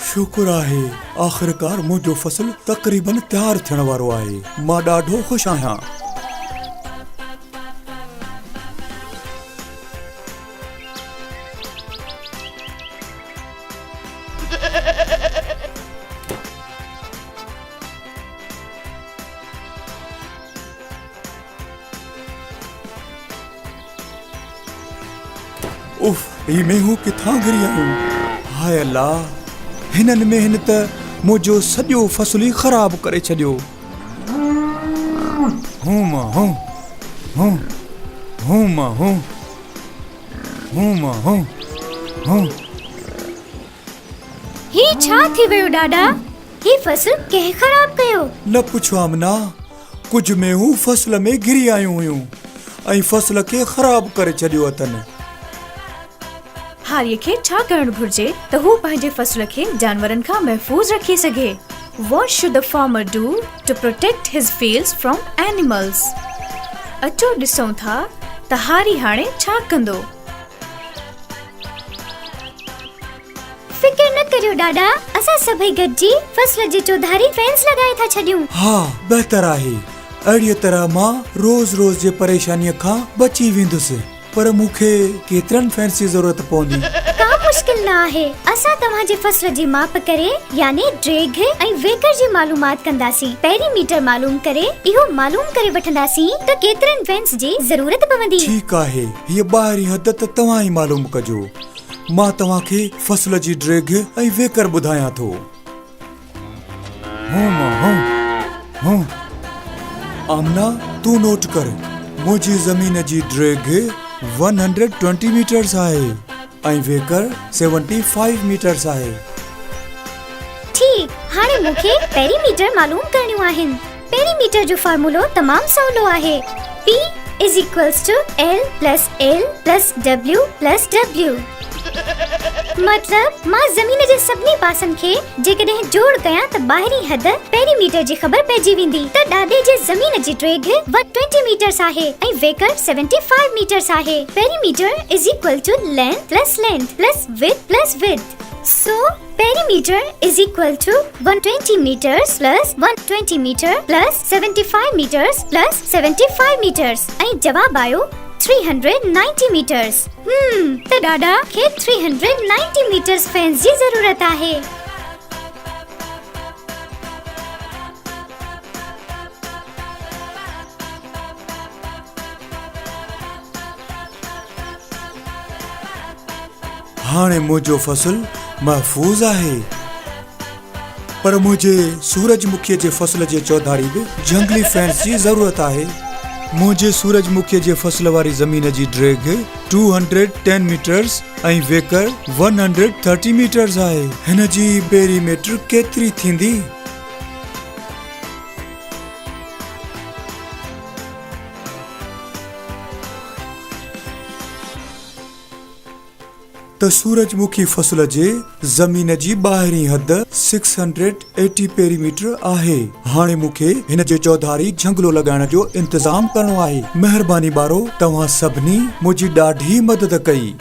شڪر آهي، آخرڪار منهنجو فصل تقريبن تيار ٿيڻ وارو آهي. مان ڏاڍو خوش آهيان. اف هي مينهون ڪٿان گهري آيون هاء الله هنن مينهن ته منهنجو سڄو فصل ئي خراب ڪري ڇڏيو هون مان هون هون هون مان هون هون مان هون هون. هي ڇا ٿي ويو ڏاڏا؟ هي فصل ڪنهن خراب ڪيو؟ نه پڇ آمنا، ڪجهه مينهون فصل ۾ گهري آيون هيون ۽ فصل کي خراب ڪري ڇڏيو اٿن. هاريء کي ڇا ڪرڻ گهرجي ته هو پنهنجي فصل کي جانورن کان محفوظ رکي سگهي؟ What should the farmer do to protect his fields from animals? اچو ڏسون ٿا ته هاري هاڻي ڇا ڪندو. فڪر نه ڪريو ڏاڏا، اسان سڀئي گڏجي فصل جي چوڌاري فينس لڳائي ٿا ڇڏيون. ها، بهتر آهي. اهڙيء طرح مان روز روز جي پريشانيء کان بچي ويندس. پر مون کي ڪيترن فينس جي ضرورت پوندي؟ ڪا مشڪل نه آهي. اسان توهان جي فصل جي ماپ ڪري يعني ڊيگهه ۽ ويڪر جي معلومات ڪنداسين. پهرين ميٽر معلوم ڪري اهو معلوم ڪري وٺنداسين ته ڪيترن فينس جي ضرورت پوندي. ٺيڪ آهي. هيء ٻاهرين حد ته توهان ئي معلوم ڪجو. مان توهان کي فصل جي ڊيگهه ۽ ويڪر ٻڌايان ٿو. هون مان هون هون. آمنا تون نوٽ ڪر. منهنجي زمين جي ڊيگهه ون هنڊريڊ ٽوئنٽي ميٽرس آهي ۽ ويڪر سيونٽي فائيو ميٽرس آهي. ٺيڪ، هاڻي مون کي پيريميٽر معلوم ڪرڻيون آهن. پيريميٽر جو فارمولو تمام سولو آهي، P is equals to L plus L plus W plus W. مطلب مان زمين جي سڀني پاسن کي جيڪڏهن جوڙ ڪيان ته ٻاهرين حد پيريميٽر جي خبر پئجي ويندي ته ڏاڏي جي زمين جي ڊيگهه 120 ميٽرس آهي ۽ ويڪر 75 ميٽرس آهي. Perimeter is equal to length plus length plus width plus width. So perimeter is equal to 120 meters plus 120 meter plus 75 meters plus 75 meters ۽ جواب آيو 390 ميٽرز. هم ته ڏاڏا کي 390 ميٽرز فينس جي ضرورت آهي. هاڻي منهنجو فصل محفوظ آهي. پر منهنجي سورج مکيء جي فصل جي چوڌاري به جهنگلي فينس جي ضرورت آهي. منهنجي سورج مکيء جي فصل واري زمين جي ڊيگهه 210 ميٽرز ۽ ويڪر 130 ميٽرز آهي. هن جي پيريميٽر ڪيتري ٿيندي؟ ته سورج مکي فصل جي زمين جي ٻاهرين حد 680 پيريميٽر آهي. هاڻي مون کي هن جي چوڌاري جهنگلو لڳائڻ جو انتظام ڪرڻو آهي. مهرباني ٻارو توهان سڀني منهنجي ڏاڍي مدد ڪئي.